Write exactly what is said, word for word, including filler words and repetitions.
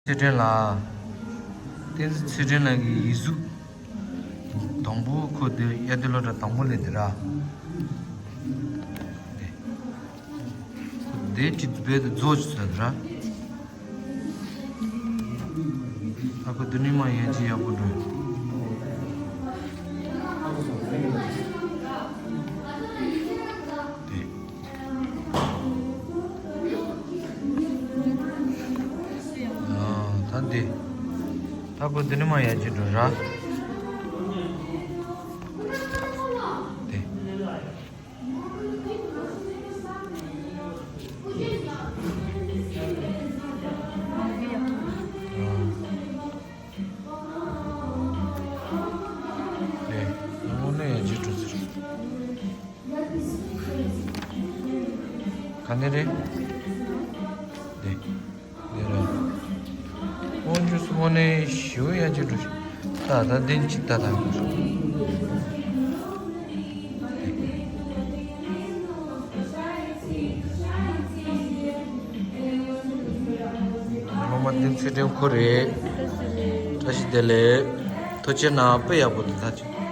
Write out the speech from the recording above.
ཚེ་བརྟན་ལགས། བསྟན་འཛིན་ཚེ་བརྟན་ལགས་ཀྱི་ཡིག་གཟུགས་དང་པོ། ཁོ་དེ་དབྱར་ཟླ་སློབ་གྲྭ་དང་པོ་སླེབས་དེ་ར། དེ། ཁོ་དེ་ཅི་བས་དེ་རྫོགས་ཅི་ཟེར་དེ་ར། ཨ་ཁུ་དེ་ནི་མ་ཡན་ཅི་ཡག་པོ་འགྲོ། དེ། ཨ། ད་འདི། ད་ཁོ་འདི་ནི་མ་ཡན་ཅི་འགྲོ་ར། དེ། ཨ། དེ། དངོས་གནས་ཡན་ཅི་འགྲོ་ཟེར། ག་ནས་རེད། དེ། དེ་རེད། དབང་ཕྱུག་སྲུང་མ་ནས་ཞུ་ཡ་ཅི་འགྲོ། ད་ད་དེ་ཅི་ད་ད། སློབ་མ་བསྟན་འཛིན་ཚེ་བརྟན་ཁོ་རེད། བཀྲ་ཤིས་བདེ་ལེགས། ཐུགས་རྗེ་གནང་། དཔེ་ཡག་པོ་འདུག་ད་ཅི།